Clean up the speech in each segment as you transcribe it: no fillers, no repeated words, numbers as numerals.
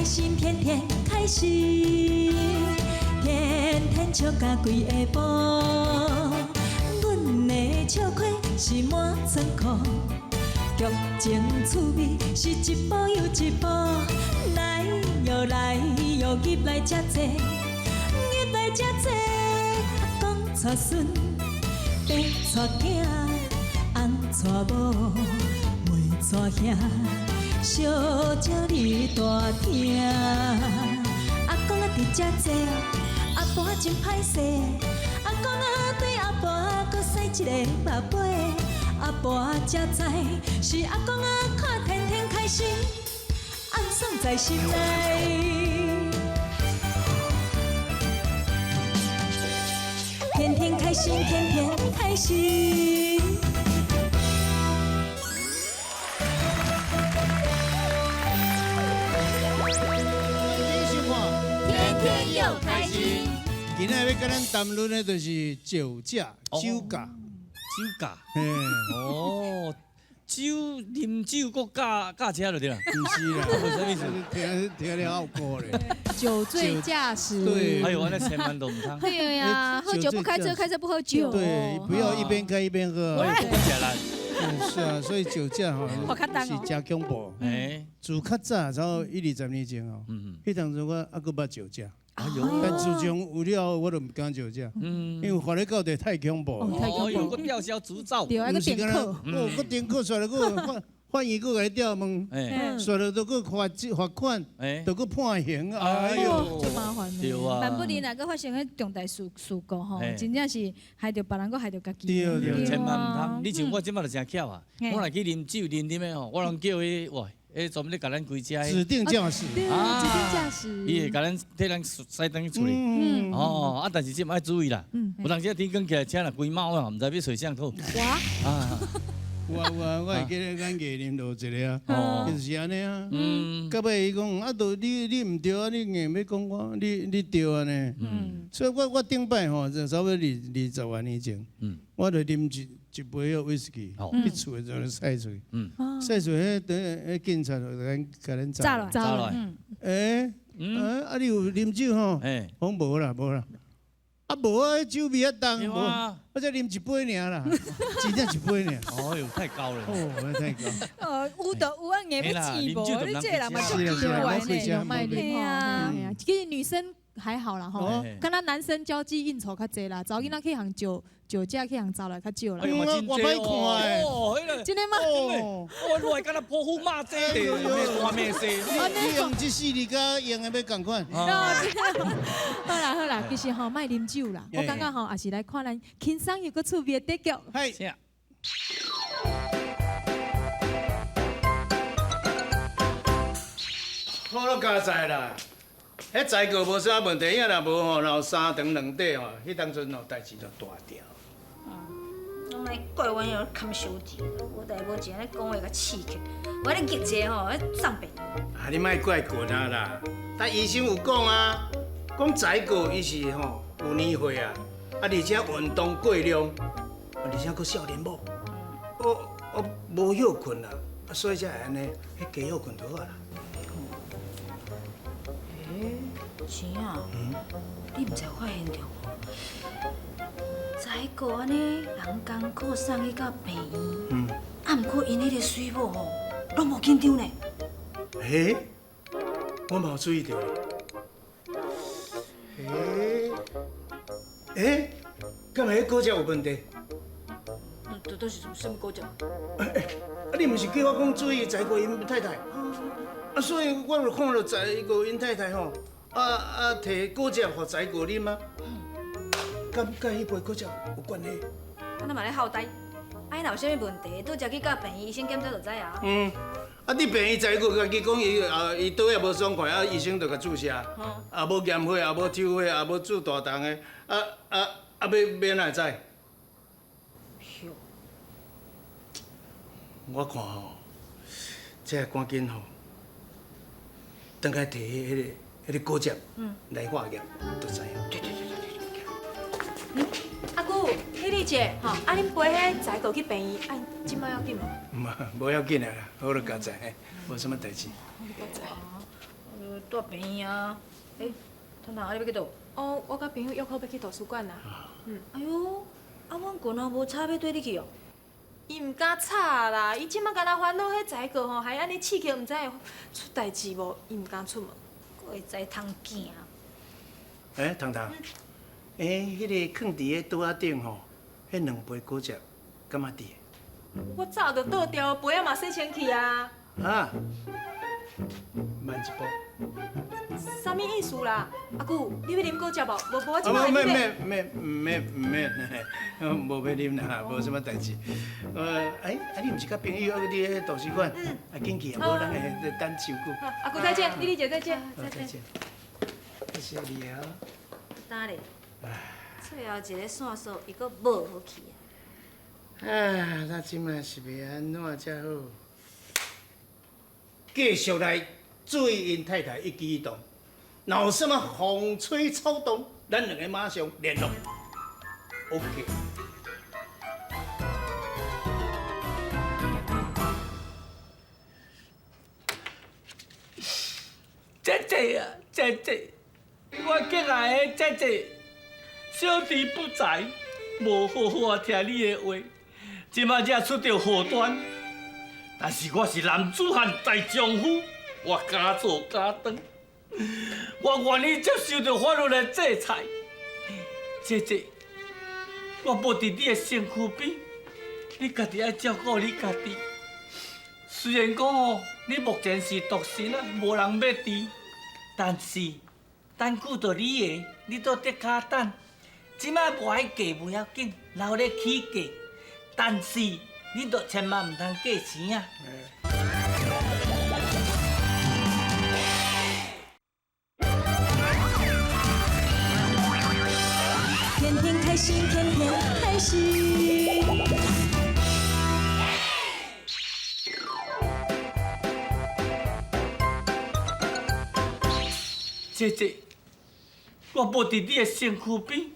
開心，天天開心，天天笑甲規下晡。阮的笑虧是滿倉庫，劇情趣味是一步又一步。來喲來喲，入來遮濟，入來遮濟。阿公帶孫，爸帶囝，翁帶某，妹帶兄，相招你大廳。阿公啊佇遮坐，阿婆真歹勢。阿公啊對阿婆閣使一個目尾，阿婆才知是阿公啊看天天開心，暗爽在心內。天天開心，天天開心。天天又開心。今仔欲佮咱談論的就是酒駕、酒駕、酒駕。哦，酒啉酒閣駕駕車就對啦。毋是啦，無啥意思？聽聽了好過咧。酒醉駕駛。對。哎呦，那千萬都毋通。對呀，喝酒不開車，開車不喝酒。對，不要一邊開一邊喝。我也不食力。是啊，所以酒駕吼是真恐怖。自較早，差不多一二十年前吼，彼當陣我猶閣捌酒駕。但自從有了後，我就毋敢酒駕，因為罰咧到底太恐怖。哦喲，閣吊銷執照。對，還閣停課。哦，閣停課，煞落閣法法院閣共你調問，煞落都閣罰罰款，都閣判刑。哎喲，足麻煩。對啊。萬不離若閣發生彼重大事事故吼，真正是害著別人，閣害著家己。對對。千萬毋通！你像我這擺就誠巧啊，我若去啉酒啉啉的吼，我攏叫彼哇。欸，專門咧共咱開車。指定駕駛。指定駕駛。伊會共咱替咱駛轉去厝裡。哦，啊，但是這嘛愛注意啦。有當時天光起來，車若規貓啊，毋知欲揣啥好。哇。啊。有啊有啊，我會記得咱藝人就有一個啊，就是按呢啊。到尾伊講啊，都你你毋對啊，你硬欲講我，你你對啊呢。所以我我頂擺吼，就差不多二二十外年前，我就啉一一杯彼威士忌，去厝的就駛出去，駛出去，彼等彼警察就共咱查落查落。欸，啊你有啉酒吼？講無啦無啦。啊無啊，彼酒味較重，無，我才啉一杯爾啦，真正一杯爾。哦喲，太高了。哦，太高。哦，有就有啊，硬欲錢無，你這個人嘛足奇怪呢。對啊，其實女生還好啦吼，敢若男生交際應酬較濟啦，查某囡仔去予酒酒駕去予查來較少啦。我歹看欸。真的嗎？哦，我來敢若潑婦罵街的，罵罵西。你用這四字佮用的欲仝款。好啦好啦，其實吼莫啉酒啦，我感覺吼也是來看咱輕鬆又閣趣味的短劇。係。好了，加載啦。彼財告無啥問題，影若無吼，若有三長兩短吼，彼當陣吼代誌就大條。攏莫怪阮遐欠收錢，無代無誌按呢講話共刺激，我按呢激一下吼，送病。啊，你莫怪群啊啦，但醫生有講啊，講財告伊是吼有年歲啊，啊而且運動過量，啊而且閣少年某，哦哦無歇睏啦，啊所以才會按呢，彼加歇睏就好啦。錢啊，你毋知發現著無？財告按呢，人艱苦送去到病院，啊，毋過𪜶彼个水某吼，攏無緊張呢。欸，我嘛有注意著咧。欸，欸，敢會彼果汁有問題？這都是啥物果汁？欸，啊，你毋是叫我講注意財告𪜶太太？啊，所以我就看著財告𪜶太太吼。啊啊！提果汁予財告啉啊，敢佮彼杯果汁有關係？啊，咱嘛咧好呆，啊，伊若有啥物問題，拄才去到病院，醫生檢查就知啊。嗯，啊，你病院財告家己講伊啊，伊倒也無爽快，啊，醫生就共注射，啊，無驗血，啊，無抽血，啊，無注大筒的，啊啊啊，欲按怎會知？我看吼，這趕緊吼，轉來提彼个。彼个果汁來化驗，就知影。對對對對對。阿姑，彼麗姐，吼，啊，恁陪彼財告去病院，啊，這擺要緊無？毋，無要緊啊啦，好了，佳哉，無啥物代誌。住病院啊。欸，糖糖，啊你欲去佗？哦，我佮朋友约好欲去图书馆啦。嗯。哎哟，啊，阮群仔无吵欲缀你去哦。伊毋敢吵啦，伊这马敢若烦恼彼财哥吼，还按呢刺激，毋知会出代志无？伊毋敢出门。阁会知通行。欸，糖糖，欸，彼个囥伫咧桌仔顶吼，彼两杯果汁，敢犹伫？我早就倒掉，杯仔嘛洗清气啊。啊，慢一步。啥物意思啦？阿舅，你欲啉果汁无？无无，我这马免免免免免，无欲啉啦，无啥物代志。哎，啊你毋是佮朋友约伫咧图书馆？嗯。啊，紧去啊，无咱会等伤久。阿舅再见，丽丽姐再见。再见。谢谢你啊。等咧。最后一个线索，伊阁无好去啊。哎，咱这马是欲按怎才好？继续来注意𪜶太太一举一动，若有啥物风吹草动，咱两个马上联络。OK。姐姐啊，姐姐，我敬爱的姐姐，小弟不才，无好好听你的话，这摆才出著祸端。但是我是男子汉大丈夫，我敢做敢当，我愿意接受著法律的制裁。姐姐，我无伫你的身躯边，你家己爱照顾你家己。虽然讲哦，你目前是独身啊，无人欲治，但是等久著你的，你倒得跤等。这摆无爱嫁无要紧，留咧起嫁，但是。你著千万毋通嫁钱啊！天天开心，天天开心。姐姐，我无伫你的身躯边，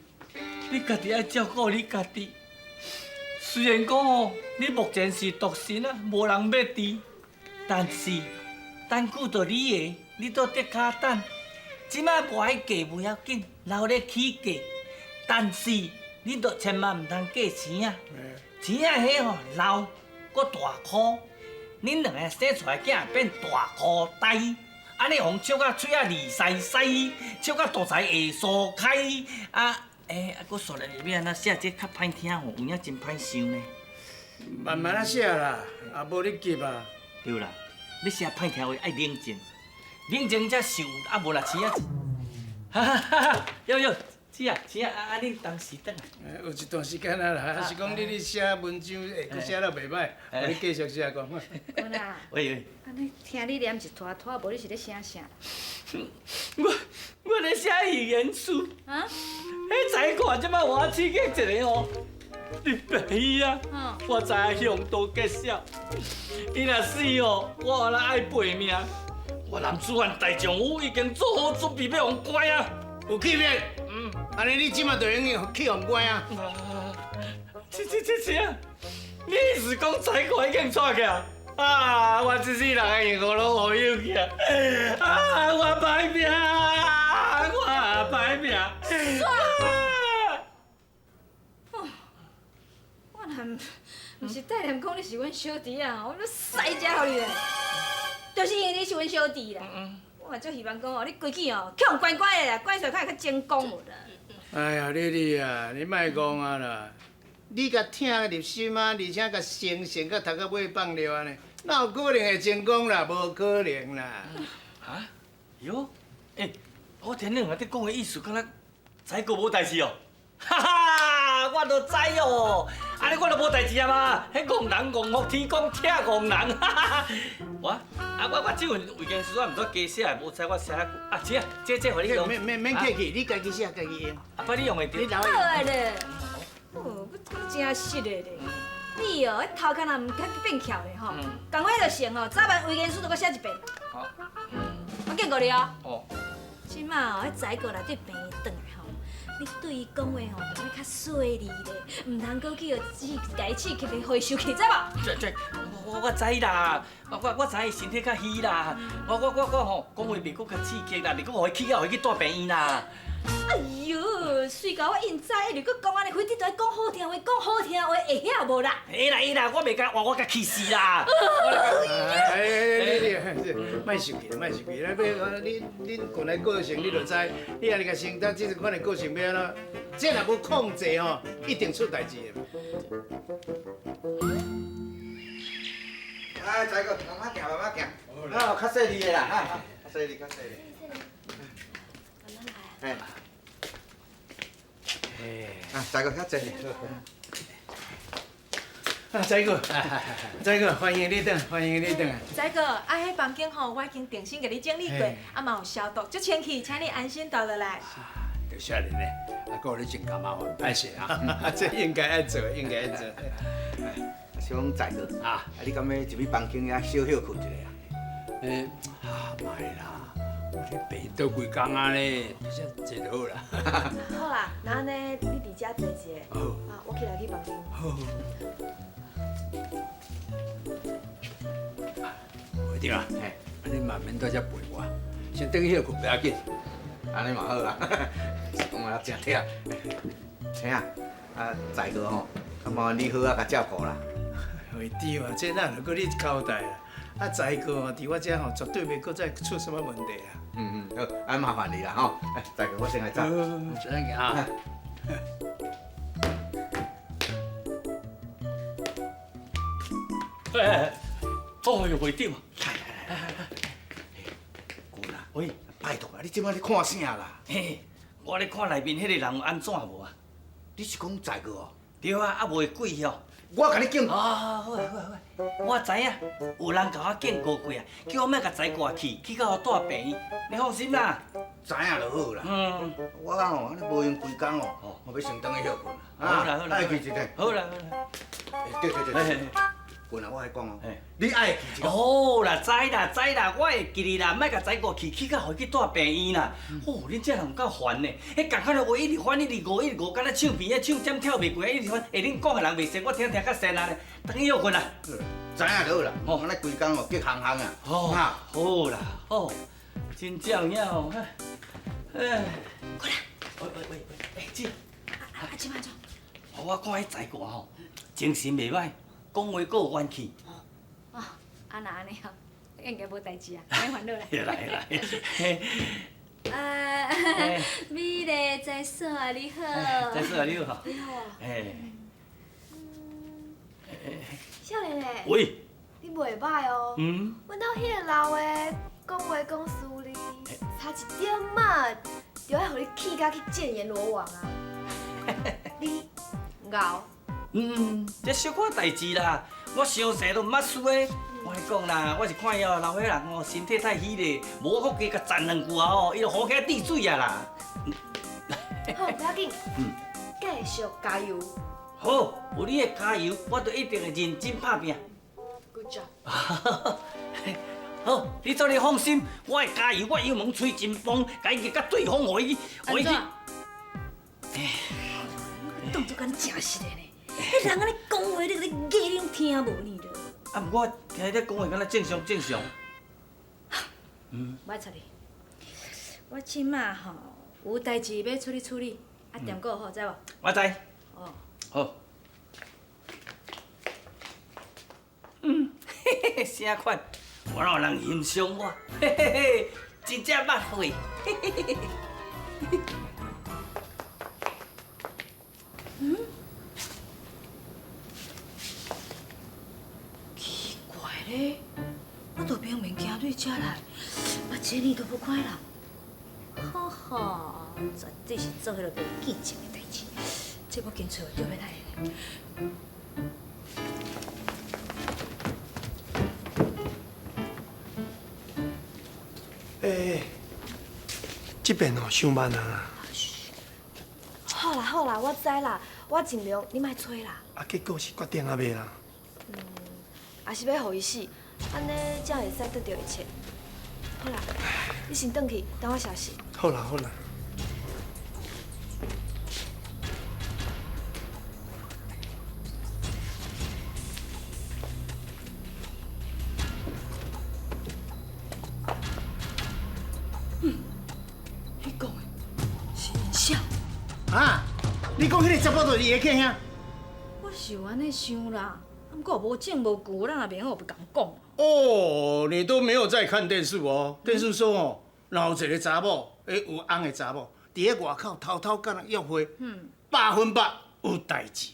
你家己爱照顾你家己。虽然讲哦，你目前是独身啊，无人欲治，但是等久著你的，你倒得跤等。这摆无爱嫁无要紧，留咧起嫁，但是你著千万毋通嫁钱啊！钱仔彼吼老，阁大箍，恁两个生出来囝会变大箍呆，按呢予人笑甲喙仔离腮腮，笑甲肚脐会酥开啊！欸，啊，阁煞来欲按怎写？这较歹听吼，有影真歹想呢。慢慢仔写啦，啊，无你急啊。对啦，欲写歹听话爱冷静，冷静才想，啊，无啦，钱仔。哈哈哈哈！哟哟，姊啊，姊啊，啊，恁当时转来。有一段时间啊啦，啊是讲你咧写文章，会阁写了袂歹，予你继续写讲。阮啊。喂喂。按呢听你念一拖拖，无你是咧写啥？我咧写预言书。啊？彼财看这摆我刺激一个吼，你病啊！我知影凶多吉少。伊若死哦，我原来爱赔命。我男子汉大丈夫已经做好准备欲予关啊！有气魄。嗯。按呢你这马就用去予关啊？这这这这啊！你是讲财看已经带去啊？啊！我这世人的幸福拢乌有去啊！啊！我歹命，我歹命。我若毋是带念讲你是阮小弟啊，我欲塞食予你咧。就是因为你是阮小弟啦，我嘛足希望讲哦，你规气哦，去予关关的啦，关出来看会较成功无啦。哎呀，丽丽啊，你莫讲啊啦，你共疼入心啊，而且共成成甲读到尾放尿按呢，哪有可能会成功啦？无可能啦。啊？哟，欸，我听你两个咧讲的意思，敢若财哥无代志哦。哈哈，我就知哦，按呢我就无代志啊嘛。彼戆人戆福，天公疼戆人。哈哈，我啊我这份意见书我毋知加写，无知我写啊，这这予你用。免免免客气，你家己写，家己用。啊，摆你用会著。你留好啊咧，哦，我真实的咧。你哦，彼头壳若毋较变翘咧吼，仝款就成哦，早晚遗言书都阁写一遍。好。我警告你哦。哦。这马哦，彼财哥若对病院转来吼，你对伊讲话吼，著爱较细膩咧，毋通阁去予刺，共伊刺激咧，予伊生气，知无？这我知啦，我知伊身体较虚啦，我吼讲话袂阁较刺激啦，袂阁予伊气到，予伊去带病院啦。哎哟，随共我应知，一直阁讲按呢，非得著爱讲好听话，讲好听话会晓无啦？会啦会啦，我袂共话我共气死啦！哎，你莫生气，莫生气，咱欲你恁近来个性，你就知，你按呢共承担这款的个性欲按怎？这若无控制吼，一定出代志的。哎，财哥，慢慢行，慢慢行。啊，较细腻的啦，哈，较细腻，较细腻。慢慢来。哎。啊，财哥较坐。啊，财哥，财哥，欢迎你转，欢迎你转。财哥，啊，彼房间吼，我已经定心共你整理过，啊嘛有消毒，足清气，请你安心蹛落来。多谢你呢，啊，阁予你增加麻烦，歹势啊。这应该爱做，应该爱做。是讲财哥啊，你敢欲入去房间遐小歇睏一下啊？欸，啊，莫啦，我咧病倒规工啊咧，才坐就好啦。好啦，那按呢，你伫遮坐一下，啊，我起来去房间。好。会长啊，你嘛免在遮陪我，先转去歇睏，袂要紧。按呢嘛好啦，是讲我真忝。请啊，啊，财哥吼，啊麻烦你好好共照顾啦。会长啊，这哪会阁你交代啦？啊，财哥吼，伫我遮吼，绝对袂阁再出什么问题啊。嗯嗯，好，啊麻烦你啦吼。哎，财哥，我先来走。好，先行啊。哎，哦哟，会长，来来来来，君啊，喂，拜托啊，你这摆咧看啥啦？嘿，我咧看内面彼个人有按怎无啊？你是讲财哥哦？对啊，啊无会过哦。我共你警。啊，好啊好啊好啊，我知影，有人共我警告过啊，叫我莫共财哥去，去到予带病院。你放心啦。知影就好啦。嗯。我吼，按呢无闲规工哦，我欲先转去歇睏啦。好啦好啦。爱记一下。好啦好啦。对对对。君啊，我爱讲哦，你爱记一个。好啦，知啦知啦，我会记得啦，莫共财哥去，去到予伊去带病院啦。哦，恁这人有够烦呢，彼仝款的话一直翻，一直误，一直误，敢若唱片仔唱针跳袂过，一直翻。欸，恁讲的人袂熟，我听听较顺啊咧。转去歇睏啦。知影就好啦。吼，按呢规工哦，激烘烘啊。好，好啦，好，真正有影哦。哎，过来。喂喂喂喂，欸姐。啊啊，这摆怎？我看彼财哥吼，精神袂䆀。讲话阁有怨气。哦，啊若按呢哦，应该无代志啊，免烦恼啦。来来。啊，美丽财嫂啊，你好。财嫂啊，你好。你好。哎。少年的。喂。你袂䆀哦。嗯。阮兜彼个老的讲话讲私利，差一点仔，就爱予你气甲去见阎罗王啊！你𠢕。嗯，这小可代志啦，我伤济都毋捌输的。我跟你讲啦，我是看伊哦，老岁人哦，身体太虚咧，无我阁加共赞两句啊吼，伊就呼起来滴水啊啦。好，不要紧，继续加油。好，有你的加油，我就一定会认真拍拚。 Good job。好，你做你放心，我会加油，我油门吹真崩，共伊夹对风，予伊，予伊去。动作敢真实的呢。彼人按呢讲话，你咧假你拢听无呢？啊，毋过我听伊咧讲话，敢若正常正常。嗯。无爱插你，我这马吼有代志欲处理处理，啊，踮阁好，知无？我知。哦。好。嗯，嘿嘿嘿，啥款？我哪有人欣赏我？嘿嘿嘿，真正捌会。嘿嘿嘿嘿。嗯？奇怪咧，我都明明行对遮来，啊，这呢都无看人。哈哈，绝对是做彼个袂记情的代志，这我紧找就欲来的。欸，这边哦，伤慢啊。好啦好啦，我知啦，我尽量，你莫催啦。啊，结果是决定啊未啦？嗯，也是欲予伊死，按呢才会使得著一切。好啦，你先转去，等我消息。好啦好啦。你讲彼个查某就是伊的囝兄？我是有按呢想啦，啊，毋过无证无据，咱也袂用予共讲。哦，你都没有在看电视哦？电视说哦，若有一个查某，欸，有翁的查某，伫咧外口偷偷佮人约会，100%有代志。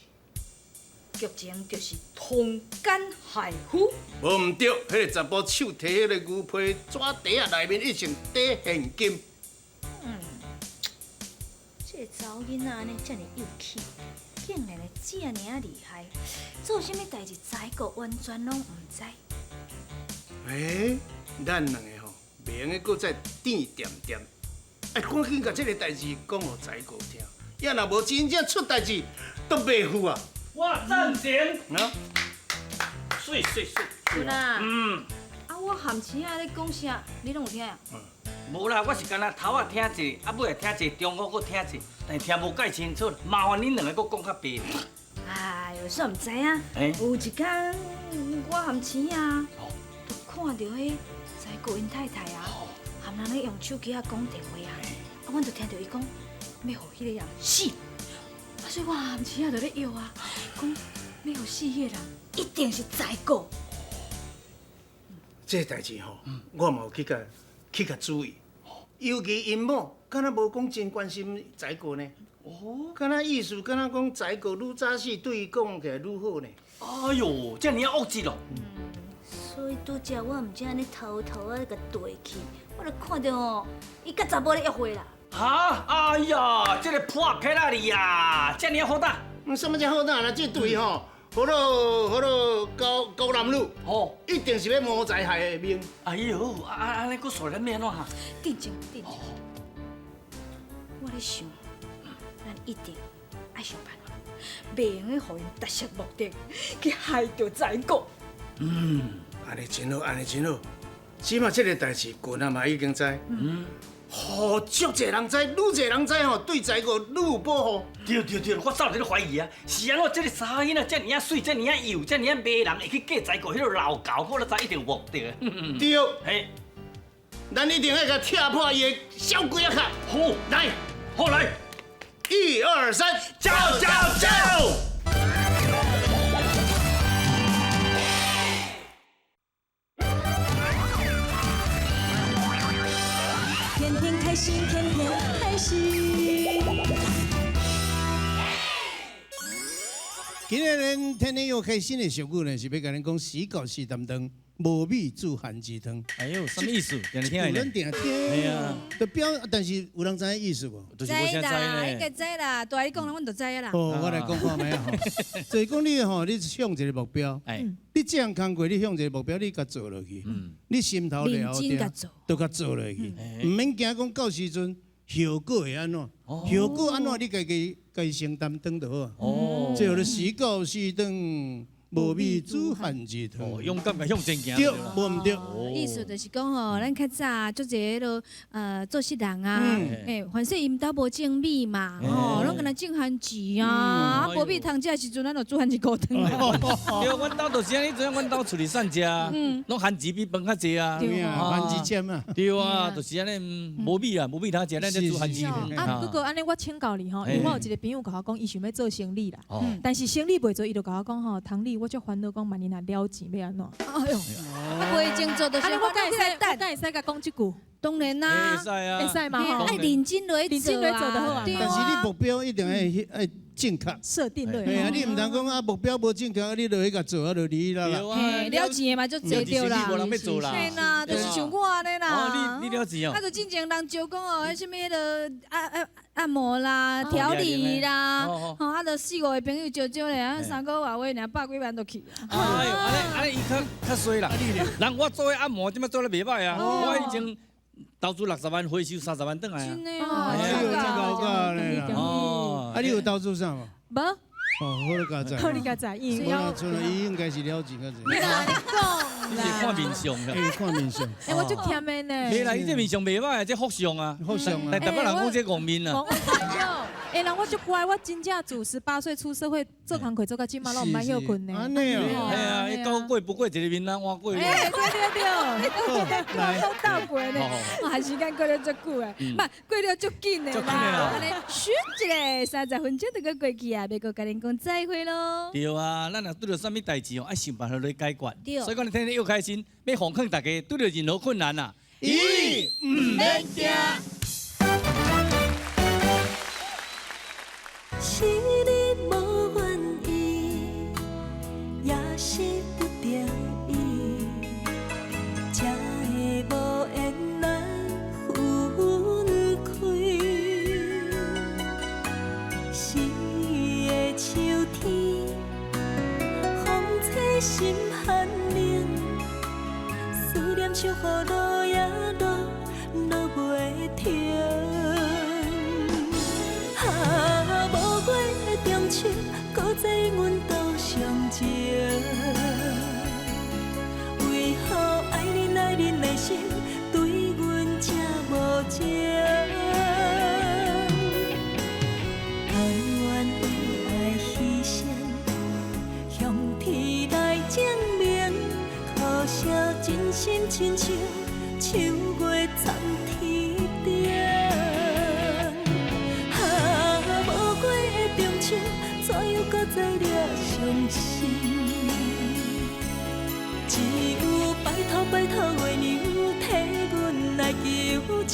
剧情就是通奸害夫。无毋对，彼个查某手提彼个牛皮纸袋仔内面一定缀现金。这个查某囡仔按呢遮尔幼齿，竟然会遮尔仔厉害，做啥物代志财哥完全拢毋知。欸，咱两个吼，袂用得阁再甜恬恬，爱赶紧共这个代志讲予财哥听，也若无真正出代志，都袂赴啊。我赞成。啊？媠媠媠。孙啊。啊，我含青仔咧讲啥，你拢有听啊？无啦，我是干焦头仔听一下，啊尾仔听一下，中午阁听一下，但听无介清楚，麻烦恁两个阁讲较白。哎哟，煞毋知影，有一工我含青仔，就看著彼财哥𪜶太太啊，含人咧用手机仔讲电话啊，啊，阮就听著伊讲欲予彼个人死，啊，所以我含青仔就咧约啊，讲欲予死彼个人一定是财哥。这代志吼，我嘛有去共注意，尤其𪜶某，敢若无讲真关心财哥呢。哦，敢若意思敢若讲财哥愈早死，对伊讲起来愈好呢。哎哟，遮尔仔恶质咯。所以拄才我毋才按呢偷偷仔共缀去，我就看著吼，伊佮查某咧约会啦。哈！哎呀，这个破癖仔你啊，遮尔仔好胆。啥物遮好胆啦？这对吼，好落好落高高男女，吼，一定是欲谋财害命。哎哟，啊按呢阁煞咱欲按怎哈？镇静，镇静。我咧想，咱一定爱想办法，袂用得予𪜶达成目的，去害著财哥。按呢真好，按呢真好。起码这个代志，群仔嘛已经知。予足济人知，愈济人知吼，对财哥愈有保护。对对对，我早就咧怀疑啊，是按怎这个查某囡仔遮尔仔媠，遮尔仔幼，遮尔仔迷人，会去嫁财哥彼个老猴，我就知一定有目的。对，嘿，咱一定爱共拆破伊的小鬼仔壳。好，来，好来，一二三，走走走！天天开心，天天开心。今日咱天天又开心的俗语呢，是欲共恁讲时到时担当，无米煮番薯汤。哎哟，啥物意思？定定听咱定听。嘿啊，就表，但是有人知影意思无？就是无啥知啦，应该知啦，大你讲了，阮就知啦。哦，我来讲看觅吼。就是讲你吼，你向一个目标，你这项工课你向一个目标，你共做落去，你心头了认真共做，都共做落去，毋免惊讲到时阵效果会按怎，效果按怎你家己家己承担当就好啊。哦，这叫做时到时顿，无米煮番薯汤。勇敢共向前行。对，无毋对。意思就是讲吼，咱较早足济彼落做事人啊，反正𪜶兜无种米嘛，吼，拢干焦种番薯啊，无米通食的时阵，咱就煮番薯糊汤。对，阮兜就是按呢，阵阮兜厝里散食，拢番薯比饭较济啊。对啊，番薯尖啊。对啊，就是按呢，无米啊，无米通食，咱才煮番薯。啊，不过按呢，我请教你吼，因为我有一个朋友共我讲，伊想欲做生理啦，但是生理袂做，伊就共我讲吼，唐丽，我足烦恼，讲万一若了钱欲按怎？哎哟，啊，袂前做就是我敢会使，我敢会使共讲这句？当然啦，会使啊，会使嘛吼，爱认真落认真落做就好啊。但是你目标一定爱正确设定落。嘿啊，你毋通讲啊，目标无正确，你落去共做啊，就离啦啦。嘿，了钱的嘛足济对啦。无人欲做啦。嘿啦，就是像我按呢啦。哦，你了钱哦。啊，就进前人招讲哦，彼啥物彼落按摩啦、调理啦，吼啊，就四五个朋友招招咧，啊三个外话尔百几万就去。哎哟，按呢按呢伊较衰啦。人我做彼按摩，这摆做得袂䆀啊。我以前投资60万，回收30万转来啊。真的哦，这够咧啦。哦，啊，你有投资啥无？无。哦，好你佳哉。好你佳哉，伊。我厝内伊应该是了钱较济。你哪讲？你是看面相的。欸，看面相。欸，我足谦的呢。袂啦，伊这面相袂䆀，这福相啊。福相啊。台北人讲这戆面啊。哎欸，人我足乖，我真正自18歲出社會做工課做到這馬攏毋捌歇睏呢。按呢哦。係啊，伊九過不過一個面仔換過。欸，對對對，來都鬥過呢，哇，時間過了足久的，毋過了足緊的啦。按呢，咻一下，30分鐘就閣過去啊，欲閣共恁講再會囉。對啊，咱若拄著啥物代誌哦，愛想辦法來解決。對。所以講你聽得又開心，欲奉勸大家拄著任何困難啊，咦，毋免驚。是你無願意，也是不得已，才會無緣來分開。四个秋天，風吹心寒冷，思念像雨落呀落，落袂停。啊，無月的中秋，搁再阮多傷情。為何愛恁愛恁的心，對阮這無情？甘願為愛犧牲，向天來證明。可惜真心親像秋月藏天頂。啊，無月的中秋，怎樣閣再惹傷心？只有拜託拜託月娘，替阮來求情。